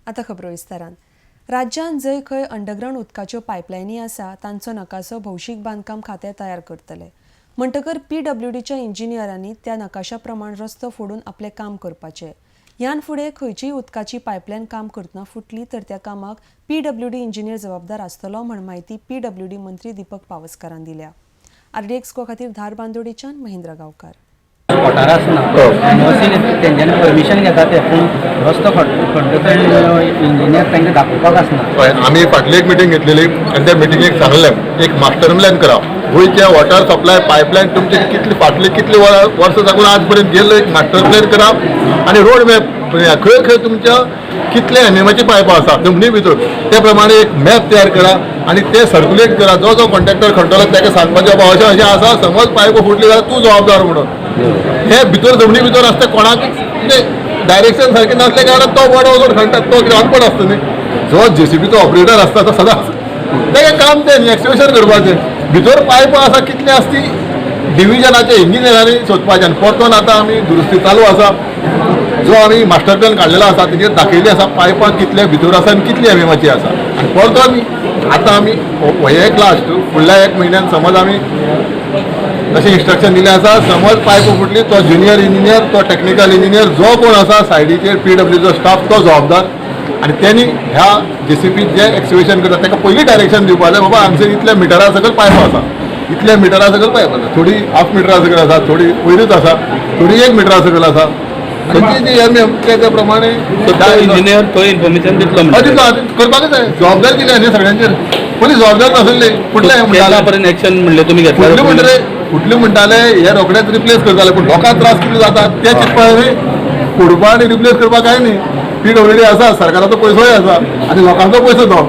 आतां खबरो विस्तारान. राज्यांत जंय खंय अंडरग्रावंड उदकाच्यो पायपलायनी आसा तांचो नकासो भौशीक बांदकाम खातें तयार करतले. म्हणटकर पीडब्ल्यूडीच्या इंजिनियरांनी त्या नकाशा प्रमाण रस्तो फोडून आपलें काम करपाचें. ह्यान फुडें खंयचीय उदकाची पायपलायन काम करतना फुटली तर त्या कामाक पीडब्ल्यूडी इंजिनियर जबाबदार आसतलो म्हण म्हायती पीडब्ल्यूडी मंत्री दीपक पावसकारान दिल्या. आरडीएक्स गोवा खातीर धारबांदोडेच्यान महेंद्र गांवकार. मोटार आसना, एनओसी तेंच्यांनी परमिशन घेता ते, पूण रस्तो खड्डो इंजिनियर तांकां दाखोवपाक आसना. हय, आमी फाटली एक मिटींग घेतलेली आनी त्या मिटिंगेक सांगलें, एक मास्टर प्लॅन करा. गोंयच्या वॉटर सप्लाय पायपलायन तुमची कितली, फाटली कितली वर्सां साकून आज पर्यंत गेल्लो एक मास्टर प्लॅन करा आनी रोड मॅप, खंय खंय तुमच्या कितले एमएमाची पायपां आसा जमनी भितर, त्या प्रमाणे एक मॅप तयार करा आनी ते सर्क्युलेट करा. जो जो कॉन्ट्रॅक्टर खणटलो ताका सांगपाचें, बाबा, अशें अशें आसा, समज पायप फुटली जाल्यार तूं जबाबदार म्हणून. हे भितर जमनी भितर आसता, कोणाक डायरेक्शन सारकें नासल्या कारणान तो बोडो वचून खणटा. तो कितें अनपड आसता न्ही. जो जेसीबीचो ऑपरेटर आसता तो सदांच तेका काम तें न्ही, एक्सकेवेशन करपाचें. भितर पायपां आसा कितली आसा ती डिविजनाचे इंजिनियरांनी सोदपाचें. आनी परतून आतां आमी दुरुस्ती चालू आसा. जो आमी मास्टर प्लॅन काडलेलो आसा तेजेर दाखयल्ली आसा पायपां कितले भितर आसा आनी कितली एमएमाची आसा. आनी परतून आतां आमी हो एक लास्ट फुडल्या एक म्हयन्यान समज आमी तशें इन्स्ट्रक्शन दिलें आसा, समज पायप फुटली, तो ज्युनियर इंजिनियर, तो टेक्निकल इंजिनियर, जो कोण आसा सायडीचेर पीडब्ल्यूचो स्टाफ, तो जबाबदार. आनी तेणी ह्या जेसीबी जे एक्सकेवेशन करता ताका पयलीं डायरेक्शन दिवपा जाय, बाबा, हांगसर इतल्या मिटरा सकयल पायपां आसा, इतल्या मिटरा सकयल पायप आसा, थोडी हाफ मिटरा सकयल आसा, थोडी वयरूच आसा, थोडी एक मिटरा सकयल आसा. खंयची जी एम एम त्या प्रमाणे. इंजिनियर तो इन्फॉर्मेशन दितलो हय, म्हणजे. दितलो. आतां करपाकच जाय. जबाबदारी दिली न्ही सगळ्यांचेर. पयलीं जबाबदार नासली फुडले केन्ना म्हणटाले पर्यंत एक्शन म्हणले तुमी फुडले घेतला? म्हणटले, फुडले म्हणटाले हे रोखडेच रिप्लेस करताले, पूण लोकांक त्रास कितले जाता ते चिंतपा न्ही. फोडपा आनी रिप्लेस करपाक काय न्ही. पीडब्ल्यूडी आसा, सरकाराचो पयसोय आसा आनी लोकांचो पयसो तो.